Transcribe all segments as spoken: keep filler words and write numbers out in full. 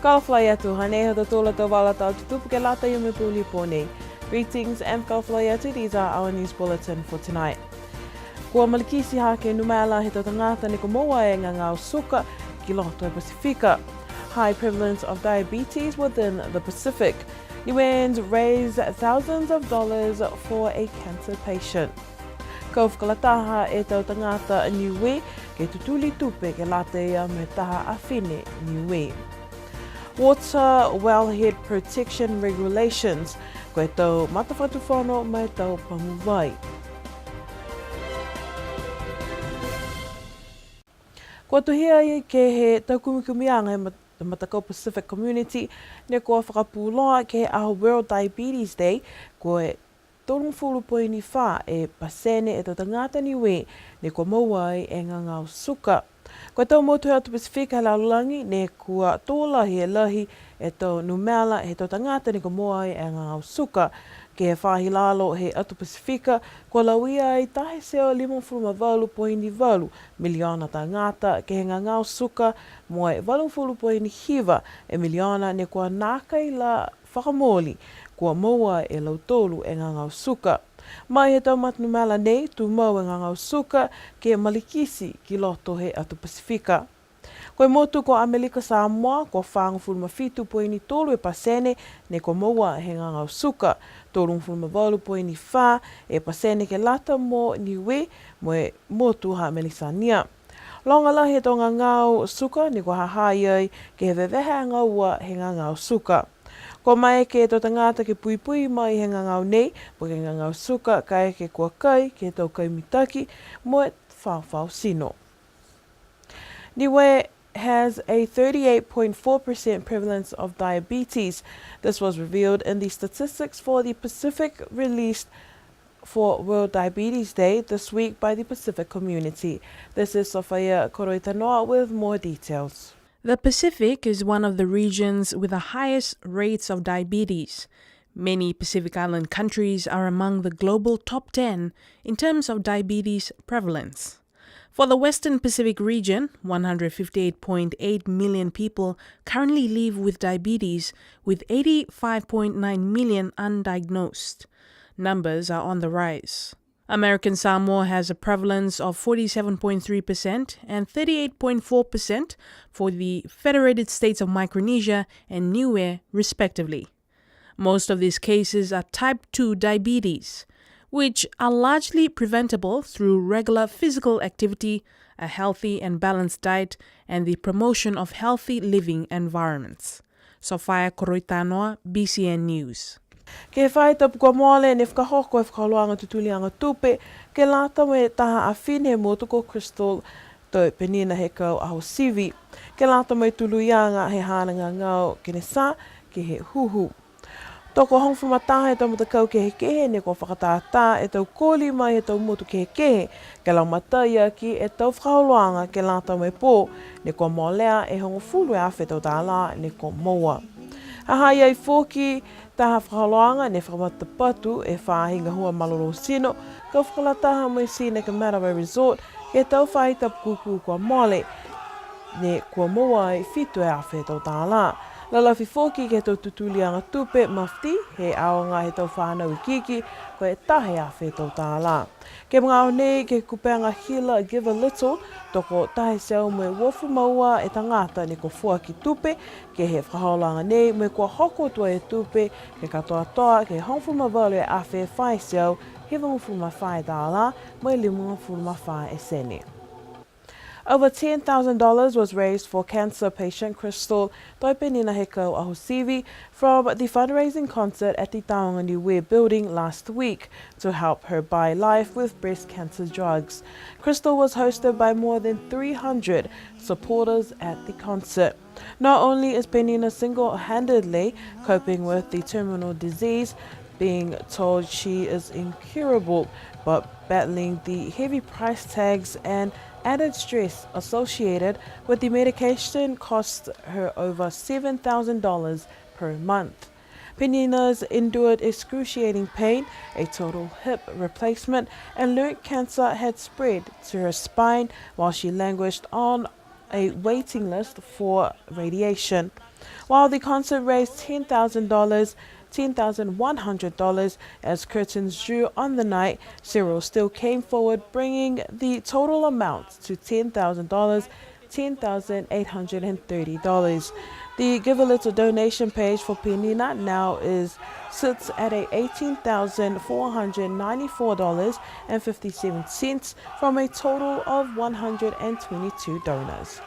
Fakaalofa atu, hanei ha tautolu a tau vala tala tutupu ke lata ia mo e pouli pō nei. Greetings and fakaalofa atu, these are our news bulletin for tonight. Kua malikiti hake e numela he tau tagata ne kua moua e gagao suka ki loto he Pasifika. High prevalence of diabetes within the Pacific. Niueans raise thousands of dollars for a cancer patient. Kau fakalataha e tau tagata Niue ke tutuli tupe ke lata ia mo e taha afine Niue. Water wellhead protection regulations, ko e tau matafakatufono mo e tau pagu vai. Kua tohia ai ke he tau kumikumiaga he mat-, matakau Pacific Community, ne kua fakapuloa ke he aho World Diabetes Day, ko e tolugofulu poini fā e pasene e tau tagata Niue ne kua moua ai e gagao suka. Ko e tau motu he atu Pasifika he lalolagi ne kua tō lahi e lahi e tau numela he tau tagata ne kua moua ai e gagao suka. Ke he faahi lalo he atu Pasifika, kua lauia ai taha e teau limagofulu ma valu poini valu miliona tagata ke he gagao suka, mo e valugofulu poini hiva e miliona ne kua nākai la fakamooli kua moua e lautolu e gagao suka. Mai he tau matanumela nei, tumau e gagao suka ke malikiti ki loto he atu Pasifika. Ko e motu ko Amelika Samoa, kua fāgofulu ma fitu poini tolu e pasene ne kua moua he gagao suka, tolugofulu ma valu poini fā e pasene ke lata mo Niue mo e motu ha Melisania. Loga lahi e tau gagao suka ne kua ha ha i ai ke he vevehe agaua he gagao suka. Kua maeke e tau tagata ke puipui mai he gagao nei, po ke gagao suka, kaeke kua kai ke he tau kai mitaki mo e faofao tino. Niue has a thirty-eight point four percent prevalence of diabetes. This was revealed in the statistics for the Pacific released for World Diabetes Day this week by the Pacific Community. This is Sofia Koroitanoa with more details. The Pacific is one of the regions with the highest rates of diabetes. Many Pacific Island countries are among the global top ten in terms of diabetes prevalence. For the Western Pacific region, one hundred fifty-eight point eight million people currently live with diabetes, with eighty-five point nine million undiagnosed. Numbers are on the rise. American Samoa has a prevalence of forty-seven point three percent and thirty-eight point four percent for the Federated States of Micronesia and Niue, respectively. Most of these cases are type two diabetes, which are largely preventable through regular physical activity, a healthy and balanced diet, and the promotion of healthy living environments. Sofia Koroitanoa, B C N News. Ke he faahi tapu kua mole ne fakahoko e fakaholoaga tutuliaga tupe ke lata mo e taha afine he motu ko Crystal Toepenina Hekau Ahosivi, ke lata mo e tuluiaga he haana gagao kenesā ke he huhu. Tokohogofulu ma taha e tau matakau kehekehe ne kua fakatātā e tau koli mai he tau motu kehekehe ke lagomatai aki e tau fakaholoaga ke lata mo e pō ne kua molea e hogofulu e afe tau tālā ne kua moua. Ha ha i ai foki taha fakaholoaga ne fakamatapatu e faahi gahua malolō tino, kau fakalataha mo e Scenic Matavai Resort, ke he tau faahi tapu kūkū kua mole, ne kua moua ai fitu e afe tau tālā. Lalafi foki ke he tau tutuliaga tupe mafiti he aoga he tau fānau ikiiki, ko e taha e afe tau tālā. Ke he magaaho nei, ke he kupega hila Give a Little, tokotaha e teau mo e uafulu ma ua e tagata ne kua foaki tupe ke he fakaholoaga nei, mo e kua hoko atu e tupe ke katoatoa ke he hogofulu ma valu e afe fā e teau hivagofulu ma fā e tālā mo e limagofulu ma fā e sene. Over ten thousand dollars was raised for cancer patient Crystal Toepenina Hekau Ahosivi from the fundraising concert at the Taoga Niue building last week to help her buy life with breast cancer drugs. Crystal was hosted by more than three hundred supporters at the concert. Not only is Penina single-handedly coping with the terminal disease, being told she is incurable, but battling the heavy price tags and added stress associated with the medication cost her over seven thousand dollars per month. Penina's endured excruciating pain, a total hip replacement, and learnt cancer had spread to her spine while she languished on a waiting list for radiation. While the concert raised ten thousand dollars, ten thousand one hundred dollars, as curtains drew on the night, several still came forward, bringing the total amount to ten thousand dollars, ten thousand eight hundred and thirty dollars. The Givealittle donation page for Penina now is, sits at a eighteen thousand four hundred ninety-four dollars and fifty-seven cents from a total of one hundred and twenty-two donors.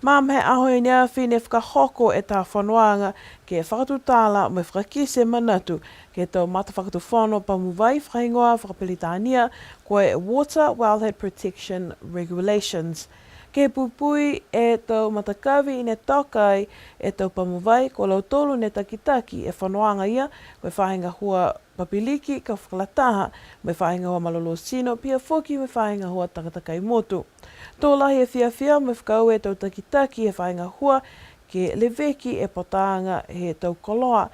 Ma he aho i ne afi ne fakahoko e tau fonoaga ke fakatutala mo e fakakite manatu ke he tau matafakatufono pamu vai fakahigoa fakaperitania ko e Water Wellhead Protection Regulations. Ke pupui e tau matakavi i ne toka ai e tau pamu vai, ko lautolu ne takitaki e fonoaga ia, ko e faahi gahua Papiliki ka fakalataha mo e faahi gahua malolō tino, pihia foki mo e faahi gahua takatakai motu. To lahi e fiafia mo e fakaaue e tau takitaki he faahi gahua ke leveki e potaaga he tau koloa,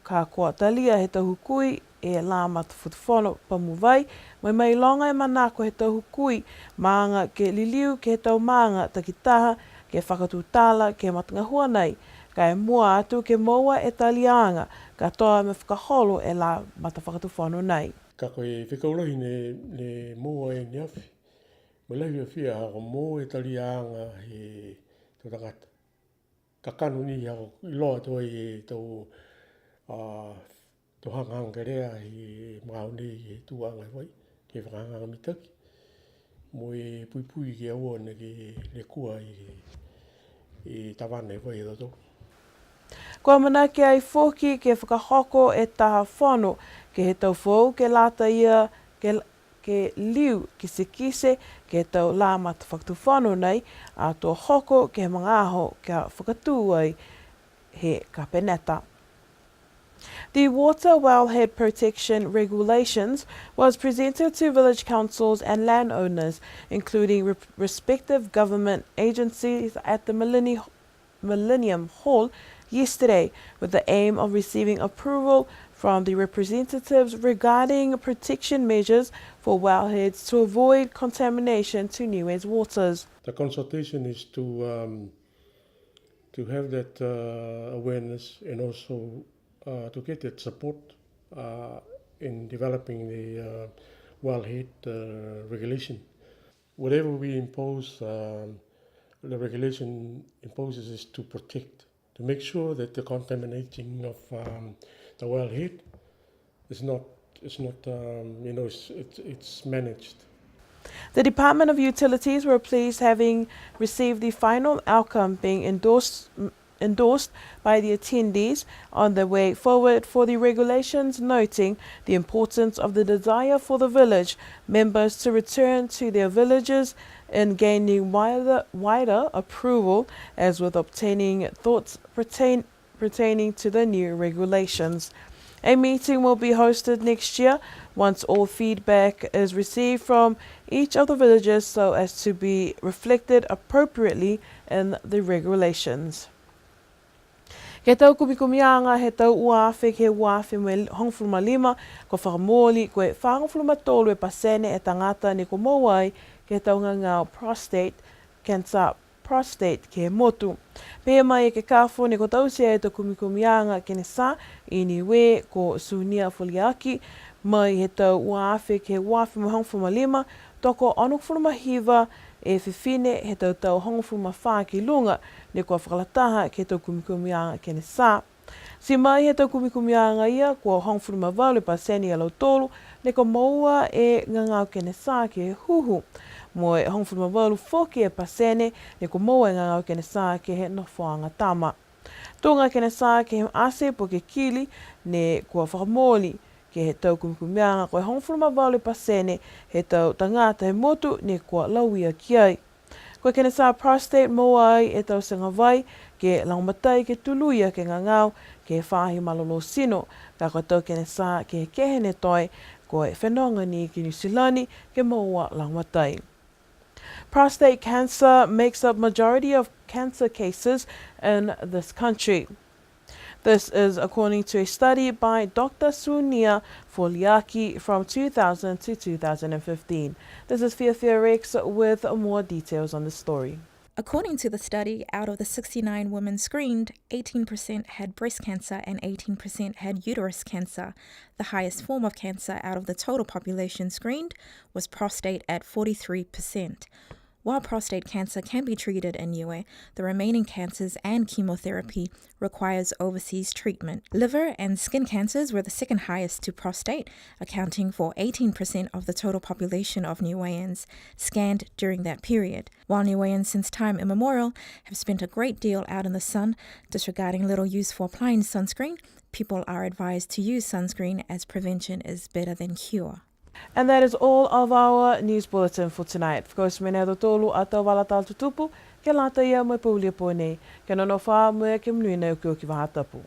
ka kua talia he tau hukui e lā matafakatufono pamu vai, mo e mailoga e manako he tau hukui maaga ke liliu ke he tau maaga takitaha ke fakatutala ke he matagahua nei, ka e mua atu ke moua e taliaga katoa mo e fakaholo e lā matafakatufono nei. Ka ko e fekau lahi ne, ne moua e ne afi. Mo e lahi fiafia ha kua moua e taliaga he tau tagata. Kakano ni ha kua iloa atu ai e tau, a, tau hagahaga kelea he magaaho nei he tuaga he vai, ke fakahagahaga mitaki. Mo e puipui ke aua neke lekua e, e tavana he vai ha tautolu. Kua amanaki ai foki ke fakahoko e taha fono ke he tau foou ke lata ia ke, ke liu kitekite ke he tau lā matafakatufono nei, ato hoko ke he magaaho ka fakatū ai he Kapeneta. The Water Wellhead Protection Regulations was presented to village councils and landowners, including re-, respective government agencies, at the Millenni-, Millennium Hall yesterday, with the aim of receiving approval from the representatives regarding protection measures for wellheads to avoid contamination to Niue's waters. The consultation is to, um, to have that, uh, awareness and also, uh, to get that support, uh, in developing the, uh, wellhead, uh, regulation. Whatever we impose, um, the regulation imposes is to protect, to make sure that the contaminating of, um, the wellhead is not, is not, um, you know, it's, it's, it's managed. The Department of Utilities were pleased, having received the final outcome being endorsed, endorsed by the attendees on the way forward for the regulations, noting the importance of the desire for the village members to return to their villages in gaining wider, wider approval, as with obtaining thoughts pertain, pertaining to the new regulations. A meeting will be hosted next year once all feedback is received from each of the villages so as to be reflected appropriately in the regulations. Ke he tau kumikumiaga he tau ua afe ke he ua afe mo e hogofulu ma lima, kua fakamooli ko e fagofulu ma tolu e pasene e tagata ne kua moua ai ke he tau gagao prostate cancer prostate ke he motu. Pehē mai e ekekafo ne kua taute e tau kumikumiaga kenesā i Niue ko Sunia Foliaki, mai he tau ua afe ke he ua afe mo e hogofulu ma lima, tokoonogofulu ma hiva e fifine he tau tau hogofulu ma fā ki luga ne kua fakalataha ke he tau kumikumiaga kenesā. Ti mai he tau kumikumiaga ia, kua hogofulu ma valu e pasene ia lautolu ne kua moua e gagao kenesā ke he huhu. Mo e hogofulu ma valu foki e pasene ne kua moua e gagao kenesā ke he nofoaga tama. Tuga kenesā ke he ate po ke kili, ne kua fakamooli ke he tau kumikumiaga ko e hogofulu ma valu e pasene he tau tagata he motu ne kua lauia ki ai. Ko e kenesā prostate moua ai e tau tegavai ke lagomatai ke tuluia ke gagao ke he faahi malolō tino, ka ko e tau kenesā kehekehe ne toe, ko e fenoga ni ki Niu Silani ke moua lagomatai. Prostate cancer makes up majority of cancer cases in this country. This is according to a study by Doctor Sunia Foliaki from two thousand to two thousand and fifteen. This is Fiafia Rex with more details on the story. According to the study, out of the sixty-nine women screened, eighteen percent had breast cancer and eighteen percent had uterus cancer. The highest form of cancer out of the total population screened was prostate at forty-three percent. While prostate cancer can be treated in Niue, the remaining cancers and chemotherapy requires overseas treatment. Liver and skin cancers were the second highest to prostate, accounting for eighteen percent of the total population of Niueans scanned during that period. While Niueans since time immemorial have spent a great deal out in the sun, disregarding little use for applying sunscreen, people are advised to use sunscreen as prevention is better than cure. And that is all of our news bulletin for tonight. Fakaoti mai nei ha tautolu a tau vala tala tutupu ke lata ia mo e pouli a pō nei. Kia nonofo ā mo e ke monuina e okioki faahi tapu.